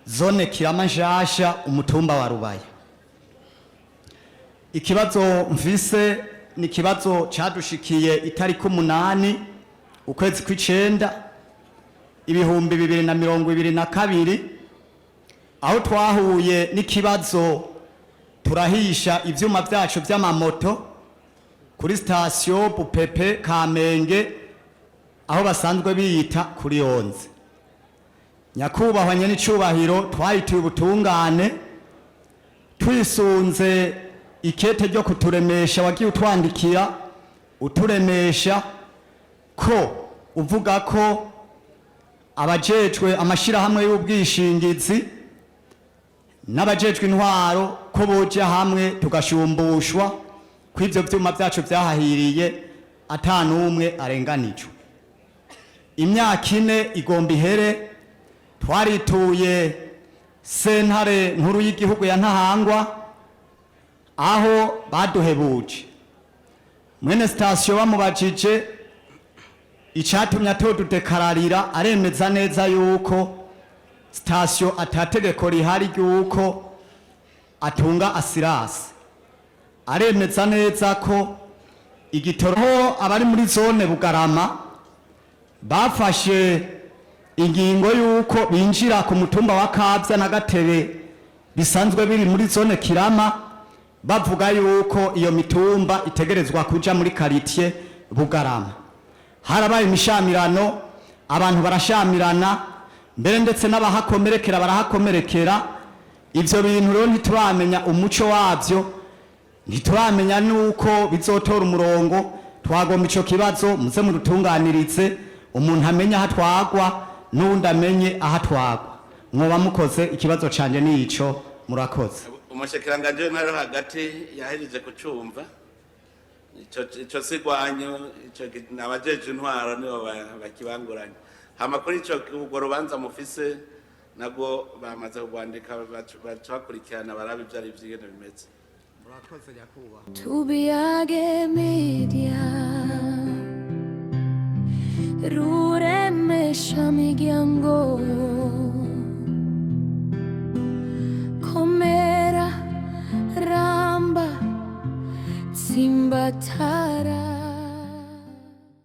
Zone Kirama Nshasha, umutumba wa Rubaya. Ikibazo mfise ni ikibazo cadushikiye itariki 8 ukwezi kw'icenda 2022, aho twahuye n'ikibazo turahisha ivyuma vyacu vy'amamoto kuri sitasiyo Bupepe Kamenge, aho basanzwe biyita kuri Yonze. Nyakubahwa nyenicubahiro, twahituye ubutungane twisunze ikete ryo kuturemesha wagiye utwandikira uturemesha ko uvuga ko abajejwe amashirahamwe y'ubwishingizi n'abajejwe intwaro ko boja hamwe tugashumbushwa kw'ivyo vyuma vyacu vyahahiriye ata n'umwe arenganijwe. Imyaka 4 igomba ihere. Twarituye Sentare Nkuru y'Igihugu ya Ntahangwa, aho baduhebuje. Mwene sitasiyo bamubajije icatumye atodudekararira, aremeza neza yuko sitasiyo atategeko rihari ry'uko atunga assurance. Aremeza neza ko igitoro aho abari muri zone Bugarama bafashe ingingo y'uko binjira ku mutumba wa Kabya na Gatebe bisanzwe biri muri zone Kirama, bavuga yuko iyo mitumba itegerezwa kuja muri quartier Bugarama. Harabaye imishamirano, abantu barashamirana, mbere ndetse n'abahakomerekera barahakomerekera. Ivyo bintu rero ntituramenya umuco wavyo, ntituramenya nuko bizotora umurongo. Twagomba ico kibazo muze murutunganirize, umuntu amenye aho atwagwa n'uwundi amenye aho atwagwa. Mwoba mukoze. Ikibazo canje nico, murakoze. Umushikiranganji w'intwaro hagati yahejeje kucumva. Ico sigwanyo, ico abajeje intwaro nibo bakibanguranya. Hama kuri ico urwo rubanza mufise nabwo bamaze kurwandika, baca bakurikirana barabe ivyo ari vyo ingene bimeze. Murakoze, nyakubahwa. Tubiyage Media, ruremesha miryango.